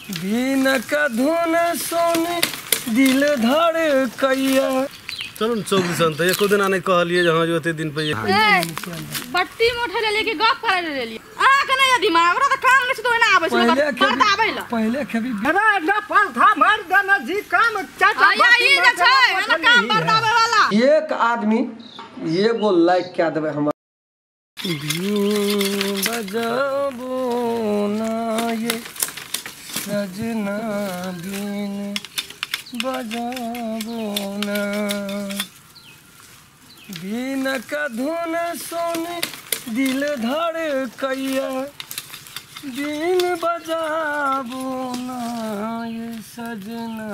Bean का धुन सुन दिल धड़कैया। चलू ने चौक दिसन त एको दिना नै कहलियै जे हां जो एते दिन पे बट्टी में उठे लेलियै कि गप करे लेलियै। अहाँ के नै यदि दिमाग हमरा त काम नै छै त ओना आबै छै बर्द आबै ल पहिले खेबी अरे ना पालथा मार देना जी काम चाचा ई जे छै एना काम बर्द आबै वाला। एक आदमी एगो लाइक क्या देबै हम बजाबो ना ये सजना बिन बजाबो ना बीन का धुन सुन दिल धड़कैया बीन बजाबो ना ये सजना।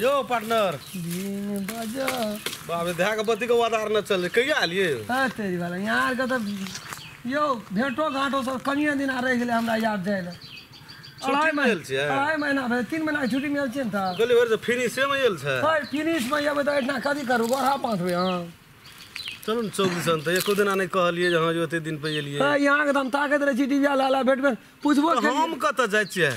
यो पार्टनर बीन बजा बाप रे ध्या के बत्ती के वादार न चले कहिया आलिए। हां तेरी वाला यार के त यो भेटो घाटो सब कनिए दिन रह गेलै हमरा याद जाय ले। अढ़ाई महीना भेल 3 महीना छुट्टी मिल छै त कहली भर से फिनिशे में आयल छै। हां फिनिश में आबै त एतना कथी करू गोरा पाथबै। हां चलू ने चौक दिसन त एको दिना नै कहलियै जे हां जो एते दिन पे एलियै। हां यहाँ के त हम ताकत रहै छी डिबिया लाला भेटबे पुछबो हम कत जाइ छियै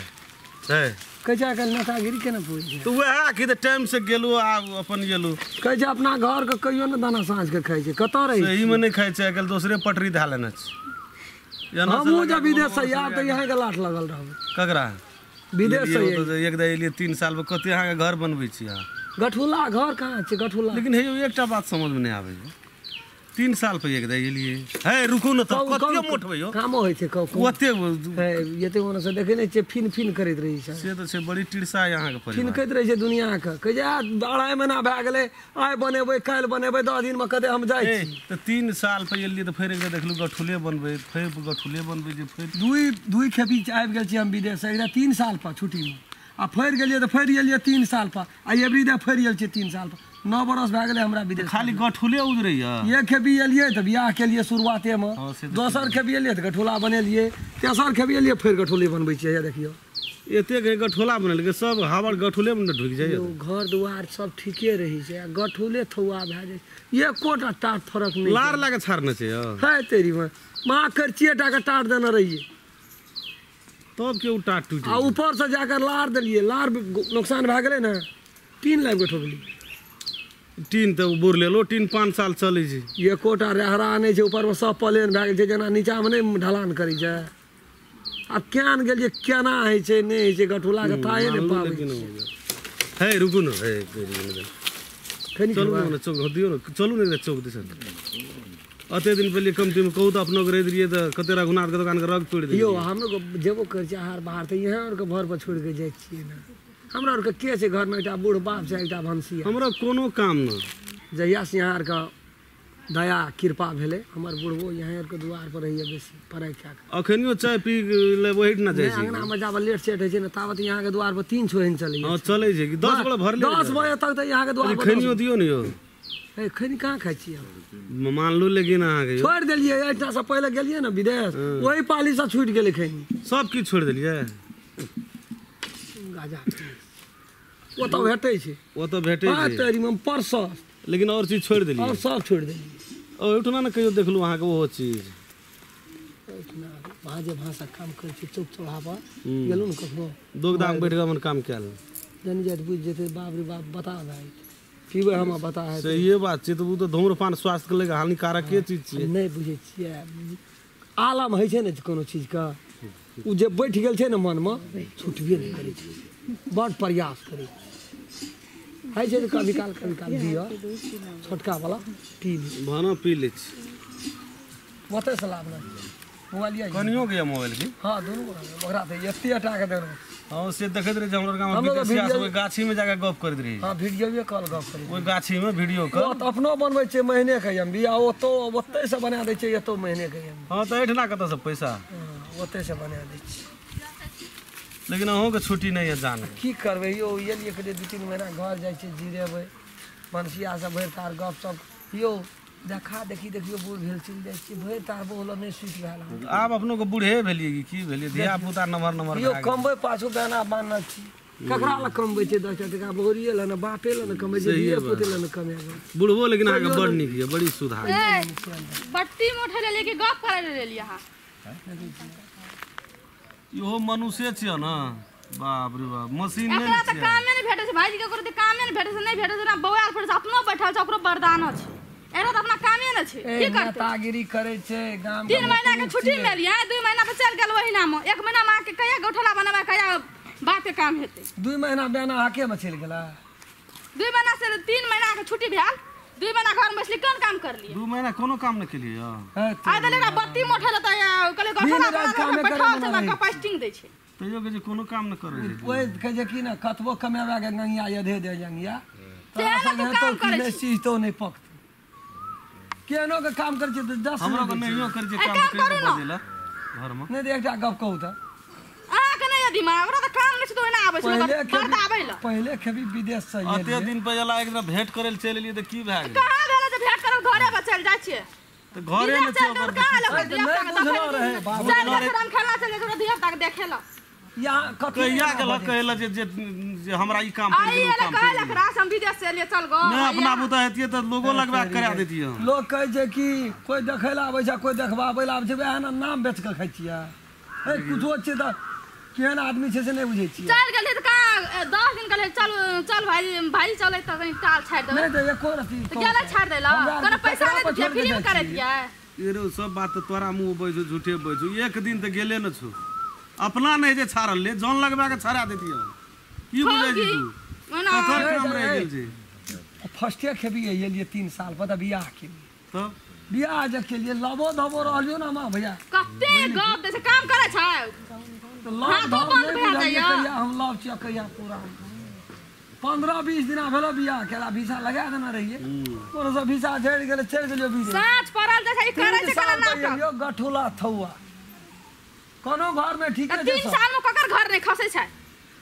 है कहै छै आइकाल्हि नेतागिरी केना पूछ छै त वएह कि त टाइम से गेलु आ अपन गेलु। कहै छै अपना घर के कहियो ने दाना साँझ के खाइ छै कत रहै सही में नै खाइ छै आइकाल्हि दोसरे पटरी धा लेने छै। हमहूँ जब विदेश से आयब त यहाँ के लाट लगल रहब। ककरा विदेश से एक दा एलियै 3 साल में कते अहाँ के घर बनबै छी अहाँ गठुला घर कहाँ छै गठुला। लेकिन हे एकटा बात समझ में नै आबै 3 साल पे एक दा एलियै हे रुकू न त कते मोटबै यो कामो होइ छै ओते हे एते ओने से देखै नै छियै फिन फिन करैत रहै छै से त छै बड़ी टिरसा अहाँ के परिवार फिन करैत रहै छै दुनिया के। कहै छै 2.5 महीना भए गेलै आइ बनेबै काल्हि बनेबै 10 दिन में कते हम जाइ छी। त 3 साल पे एलियै त फेर एक दा देखलु गठुले बनबै फेर गठुले बनबै जे फेर दुई खेपी आबि गेल छी हम विदेश से एक 3 साल पर छुट्टी में आ फेर गेलियै त फेर एलियै 3 साल पर आ एबरी दा फेर एल छियै 3 साल पर 9 बरस भए गेलै हमरा विदेश। खाली गठुले उजरैया एक खेपी एलियै त बियाह केलियै शुरुआते में दोसर खेपी एलियै त गठुला बनेलियै तेसर खेपी एलियै फेर गठुले बनबै छियै। देखियौ एते गठुला बनेलकै सब हावर गठुले में ढुकि जाइए घर दुआर सब ठीके रहै छै आ गठुले थौआ भए जाइ छै एकोटा टाट फरक नहि लार लागे छाड़ने छै है तेरी में माँ करचिए टा के टाट देने रहियै तब के उ टाट टूटि आ ऊपर से जाकर लार देलियै लार नुकसान भए गेलै ने 3 लाख के ठोकलियै। टीन त बोर लेलो टीन 5 साल चलै छै एकोटा रहरा नहि छै ऊपर में सब प्लेन भए गेल छै जेना नीचा में नहि ढलान करै छै। आब केन गेलियै केना होइ छै नहि होइ छै गठुला के ताए नहि पाबै हे रुकू न हे चलू ने चौक दियौ ने चलू ने चौक दिसन अते दिन पहिले कमती में कहू त अपनो के रहि दियै त कते रघुनाथ के दुकान के रग तोड़ि दियै। यौ हमरो जेबो करै छियै आहार बाहर त यहाँ आर के घर पर छोड़ि के जाइ छियै ने हमरा आर के के छै घर में एकटा बूढ़ बाप छै एकटा भनसिया हमरा कोनो काम न। जहिया से यहाँ आर के दया कृपा भेलै हमर बुढ़बो यहाँ आर के दुआर पर रहैया बेसी पढ़ाइ खा के अखनियो चाय पी ले ओहिठ ना जाइ छै अंगना में जाब लेट सेट होइ छै ने ताबत यहाँ के दुआर पर 3 छोहिन चलैया। हां चलै छै कि 10 बजे भरले 10 बजे तक त यहाँ के दुआर पर खनियो दियौ ने यौ हे खनि कहाँ खाइ छियै हम मानलू लेकिन अहाँ के छोड़ि देलियै एहिठाम से पहिले गेलियै ने विदेश ओहि पाली से छूटि गेलै खनि सब किछु छोड़ि देलियै गाजा ओतऽ भेटै छै ओतऽ भेटै छै तेरी में परसस लेकिन और चीज छोड़ि देलियै और सब छोड़ि देलियै। ओहिठुना ने कहियो देखलू अहाँ के ओहो चीज ओहिठुना भाजे भाषा काम करै छै चौक चौराहा पर गेलहुँ ने कखनो दोगदाम बैठ के अपन काम कयल जानि जाइत बुझि जेतै बाप रे बाप बता भाई पीबै हम बता है सहिए बात छै त ओ तऽ धूम्रपान स्वास्थ्य के लेल हानिकारक के चीज छियै नहि बुझै छियै आलम होइ छै ने कोनो चीजके ओ जे बैठ गेल छै ने मनमे छुटबे नहि करै छै बड़ प्रयास करै छै होइ छै कभी काल दिअ छोटका वाला पी भाना पी लै छी ओतयसँ लाभ नहि मोबाइल यऽ कनियो के मोबाइल की हाँ दुनू ओकरा तऽ एते टा के देलहुँ। हाँ से देखैत रहै हमरा गाँव में विदेशिया सब गाछी में जाके गप करैत रहै। हाँ वीडियो कॉल गप करै ओहि गाछी में वीडियो कॉल ओ अपनो बनबै छै महीने के एमबी आ ओतो ओतै से बना दै छै एतो महीने के एमबी। हाँ तऽ एहिठिना कतऽ से पैसा ओतै से बना दै छै। लेकिन अहूँ के छुट्टी नहीं है जान की करबै यौ एलियै कहलियै 2-3 महीना घर जाइ छै जिरेबै भनसिया सब भरि तार गप सप यौ देखा देखी देखियौ बूढ़ भेल चलि जाइ छियै भरि तार बोल नहि सुति भेल। आब अपनो के बूढ़े भेलियै कि की भेलियै धिया पुता नमहर नमहर यौ कमबै पाछू बेना बान्हल छी ककरा लए कमबै छै 10 टका बोरिये लए ने बापे लए ने कमबै छै धिये पुते लए ने कमेबै बुढ़बो। लेकिन अहाँके बड़ नीक यऽ बड़ी सुधार बट्टी में उठे लेलियै कि गप करे लेलियै अहाँ इहो मनुष्य छियै ने। बाप रे बाप मशीन नै एकरा त कामे नै भेटै छै भाईजी के ककरो त कामे नै भेटै छै नै भेटै छै ना बौआल पर अपनो बैठल छै ओकरो वरदान छै एकरा त अपना कामे नै छै की करतै नेतागिरी करै छै गाम 3 महीना के छुट्टी मिलियै 2 महीना पर चल गेल ओहिना मे 1 महीना मे के कहिया गौठला बनाबा कहिया बात के काम हेतै 2 महीना बेना हाके में चल गेला 2 महीना से 3 महीना के छुट्टी भेल 2 महीना घर में बैसली कोन काम करलियै 2 महीना कोनो काम नै केलियै आ देले ना बत्ती मोठे त कहले गौठला बना बैठल छै ना कपास्टिंग दै छै तैयो के जे कोनो काम न करै छै ओइ कहै छै की ना कतबो कमेबा के गंगिया यधे दे जंगिया तो काम करै छै चीज तो नै पकतै केनो के काम करै छै त 10 हमरा के नहियो करै छै काम करै बजेला घर में नै एकटा गप कहू त अहाँ के नै दिमाग हमरा त काम नै छै त ओना आबै छै बर्द आबै ल पहिले खेबी विदेश से अते दिन पे जला एक दिन भेंट करै ल चल एलियै त की भए गेल कहां भेलै जे भेंट करब घरे पर चल जाइ छियै त घरे में छियै ओकर चल राम खेला चल जाइ धिया पुता के देखे ल यहाँ कथी कहिया गेल कहला जे जे हमरा ई काम आई एला कहला रास हम विदेश से एलियै चल गो नै अपना बुता हेतियै त लोगो लगबा के करा देतियै लोग कहै छै कि कोई देखै ला आबै छै कोई देखबाबै ला आबै छै वएह ना नाम बेच के खाइ छियै ए कुछो छै त केहन आदमी छै से नै बुझै छियै चल गेलै त का 10 दिन कहले चल चल भाई भाई चलै त कनी टाल छाड़ि देबै नै त एको रति त गेलै छाड़ि देला कोनो पैसा नै त फ्री में करै छियै एरो सब बात त तोरा मुँह बैसो झूठे बैसो एक दिन त गेले न छौ अपना नहीं जे छाड़ल ले जौन लगबा के छाड़ा देतियै की बुझै छी तू ककर काम रहि गेल छै फर्स्टे खेबी एलियै 3 साल पर त बियाह केलियै तब बियाह जे केलियै लबो धबो रहलियो ना मां भैया कते गप दै छै काम करै छै त लव धब नै बुझलियै कहिया हम लव छियै कहिया पूरा 15-20 दिना भेलो बियाह केला वीसा लगा देने रहियै कोनो से वीसा झड़ि गेलै चलि गेलियो विदेश साँझ पड़ल दै छै ई करै छै कना नाटक यो गठुला थौआ कोनो घर में ठीक है 3 साल में ककर घर नहीं खसै छै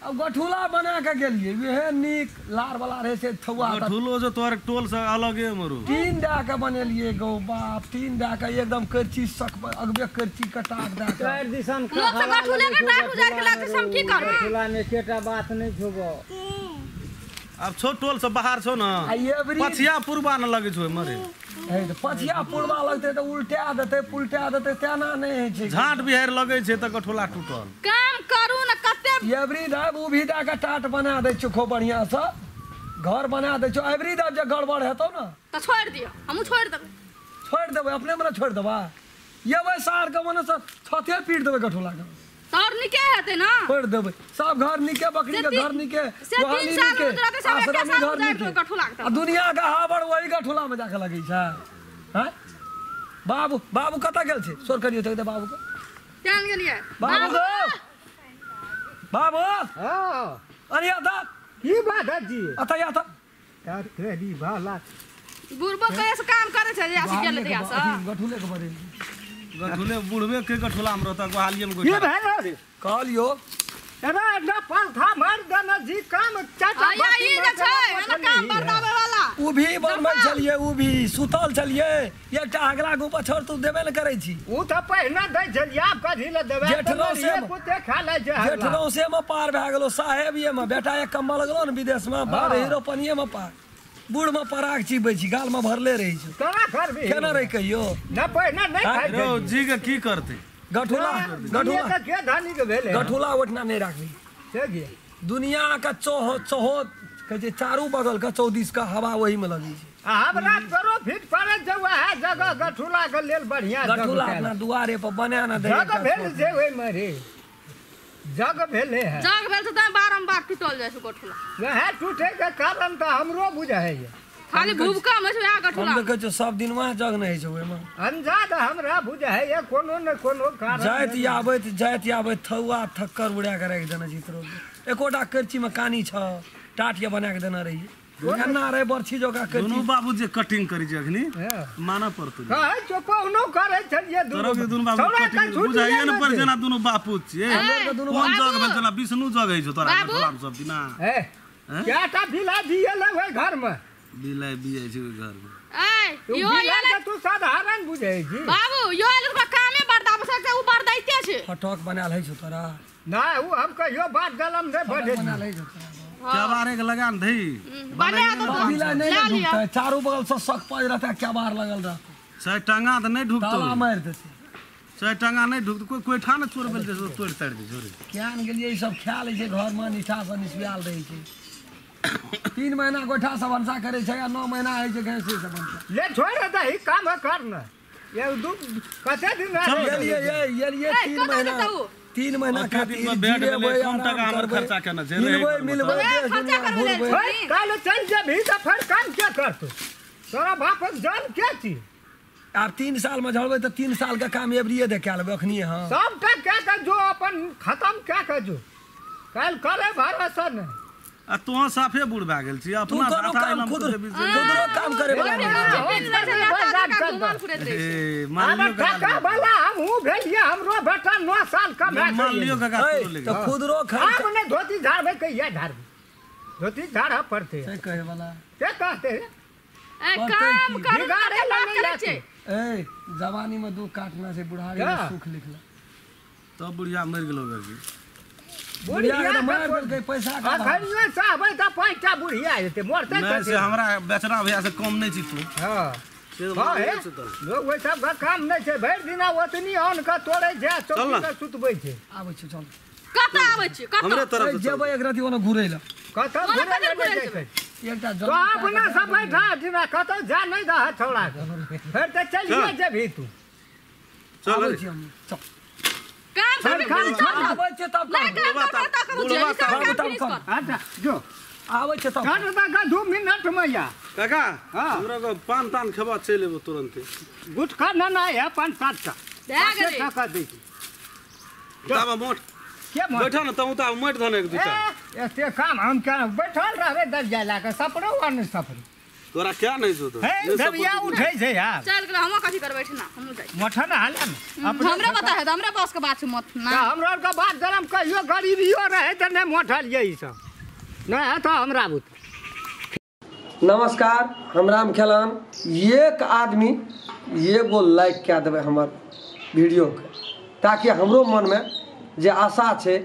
अब गठुला बना के गेलियै उहे नीक लार वाला रहे से थौआ गठुलो जो तोहर टोल से अलगे मरो 3 दा के बनेलियै गौ बाप 3 दा के एकदम करची सक अगबे करची कटाक दा के चार दिसन लोग से गठुले के टाट उजार के लागै से हम की करबै गठुला में केटा बात नहीं छुबो अब छो टोल से बाहर छो ना पछिया पुरबा न लगै छो मरे हे त पछिया पुरबा लगतै त उल्टा देतै पुलटा देतै तेना नै होइ छै झाट बिहार लगै छै त गठुला टूटल काम करू न कते एवरी दाब उ भी दा के टाट बना दै छौ खूब बढ़िया से घर बना दै छौ एवरी दाब जे गड़बड़ हेतौ न त छोड़ दियो हमहु छोड़ देबै छोड़ देबै अपने मने छोड़ देबा येबै सार के मने से छते पीट देबै गठुला के तोर निके हेतै ना छोड़ देबै सब घर निके बकरी के घर निके से 3 साल गुजराते सब एक साल घर निके गठुला के आ दुनिया के हाबर वही गठुला में जाके लगै छै हैं बाबू बाबू कतऽ गेल छै सोर करियो त बाबू के केन गेलियै बाबू गो बाबू हां अरे आता की बात है जी आता आता तेरी भाला बुढ़बो कहिया से काम करै छै जे गेल दिया से गठुले के बरे गठुले बुढ़बे के गठुला में रहता गोहालिए में की भेल रे कहलियो अरे ना पालथा मार देना जी काम चाचा आया ई जे छै एना काम बरदावे वाला उ भी बनबै छलियै उ भी सुतल छलियै एकटा अगला के ऊपर छोड़ तू देबे न करै छी उ त पहिने दै छलियै आब कथी ल देबै जेठलो से कुत्ते खा लै छै जेठलो से में पार भए गेलो साहेब ये में बेटा एक कम्बल लगलो ने विदेश में बाहर हीरो पनिये में पार बूढ़ में पराग चिबै छी गाल में भरले रहै छै केना करबी केना रहि कहियो न पहिने नै खाइ रौ जी के की करतै गठुला गठुला के धानी के भेलै गठुला ओठना नै राखबी से गे दुनिया के चौहो चौहो कहै छै चारू बगल के चौदिस के हवा वही में लगै छै आ हमरा तोरो फिट पड़े जगह है जगह गठुला के लेल बढ़िया गठुला अपना दुआरे पर बना न दे जगह भेल छै ओइ में रे जग भेले है जग भेल छै त बारम्बार टूटल जाइ छै गठुला वएह टूटे के कारण त हमरो बुझाइए खाली भूबका में छै वएह गठुला हम देखै छियै सब दिन वएह जग नै होइ छै ओहिमे अंजाद हमरा बुझाइए कोनो न कोनो कारण जाइत आबैत थौआ थक्कर उड़ा के राखि देने छी तोरो एकोटा करची में कानी छ टाट के बना के देने रहियै एना रहे बरछी जोका करची दुनू बाबू जे कटिंग करै छै अखनी मानऽ पड़तौ कहै छौ कहुनो करै छलियै तोरो के दुनू बाबू कटिंग बुझाइए न पर जेना दुनू बापू छियै कोन जग भेल छला विष्णु जग होइ छौ तोरा गठुला में सब दिना ए केटा बिला दिए ओहि घर में बिलाइ बियाइ छै ओहि घर में ए यो बिलाइ तू साधारण बुझै छी बाबू यो एल कामे बर्दाबै छै उ बर्दाइते छै फटक बनायल होइ छौ तोरा ना उ हम कहियो बात गलम नै बढ़े बनायल होइ छौ तोरा केबारे के लगा न धई बना दो बिलाइ नै ढुकतै चारू बगल से सक पज रहतै केबार लगल रहतै से टंगा त नै ढुकतौ ताला मारि देतै चाहे टंगा नहीं ढुकतै कोई कोइठा ने चोर बेल जे तोड़ ताड़ दे छोरे किया ने गेलियै ई सब खा लै छै घरमे निठा से निसबियाल रहै छै 3 महीना गोइठा से भनसा करै छै आ 9 महीना होइ छै गैसे से भनसा ले छोड़ दही काम कर न ये दू कते दिन गेलियै ये 3 महीना 3 महीना खातिर बैठ गेलै कम टका हमर खर्चा केना छै मिलबै मिलबै खर्चा करबै काल चल जेबही त फेर काम के करतौ तोरा बापक जान के छी आब 3 साल में झड़बै त 3 साल के काम एबरिए दे कए लेबै अखनी। हां सबटा के के जो अपन खत्म के के जो काल करे भरोसा नहीं आ तों साफे बूढ़ भए गेल छी अपना काम खुद खुदरो काम करे वाला ए मान लियो काका वाला हमहू भेलिए हमरो बेटा 9 साल का भए मान लियो काका त खुदरो खर्च हम ने धोती झाड़बै कहिया झाड़बै धोती झाड़ा पड़ते से कहे वाला के कहते ए काम कर करै छै ए जवानी में दो काटना से बुढ़ारी में सुख लिखला तब बुढ़िया मर गेलो काकी बुढ़िया के मार देलकै पैसा का अखनियो चाहबै त 5टा बुढ़िया हेतै मरतै नहीं से हमरा बेचना भैया से कम नहीं छी तू। हां से लोग ओइ सब का काम नहीं छै भरि दिना ओतनी अन्न के तोड़ै छै चौकी के सुतबै छै आबै छै चल कत आबै छै कत हमरे तरफ से जेबै एक राति ओना घुरै ल कत घुरै ल एकटा तो अपना सब बैठा दिना कत जा नहीं दह छौड़ा फेर त चलिए जेबही तू चल चल काम काम आबै छै तब काम अच्छा जो आबै छै तब काट दा 2 मिनट में या काका हां हमरा के पान तान खेबा चलि एबो तुरंते गुटखा न ना है 5 7 टा दे गेलै टका दै छी ताबा मोट के मोट बैठा न तू ता मोट धन एक दूटा एते काम हम के बैठल रहबे दरिया ला के सपरो आ नहीं सपरो तोरा क्या नहीं छौ तो हे दरिया उठै छै यार चल गेल हम कथि करबै ठना हमहु जाइ मोठन हाले न हमरा बता है हमरा बस के बात छै मत ना हमरा के बात गरम कहियो गरीबियो रहे त नहीं मोठलिए ई सब नहीं है तो हमरा बुत। नमस्कार हम राम खेलान। एक आदमी एगो लाइक कए देबै हमर वीडियो के ताकि हमरो मन में जे आशा छै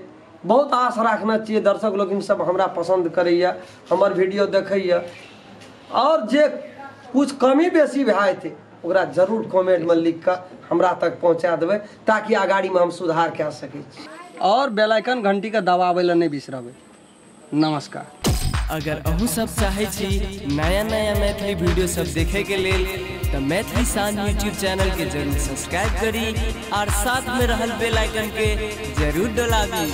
बहुत आश राखने छियै दर्शक लोकिन सब हमरा पसंद करैया हमर वीडियो देखैया और जे कुछ कमी बेसी भए जेतै ओकरा जरूर कमेंट में लिख कऽ हमरा तक पहुँचा देबै ताकि अगाड़ी में हम सुधार कए सकै छी और बेल आइकन घंटी के दबाबै लए नहि बिसरबै। नमस्कार। अगर अहूँ सब चाहे छी नया नया मैथिली वीडियो सब देखे के लेल तो मैथिली शान यूट्यूब चैनल के जरूर सब्सक्राइब करी और साथ में रहल बेल आइकन के जरूर दबाबी।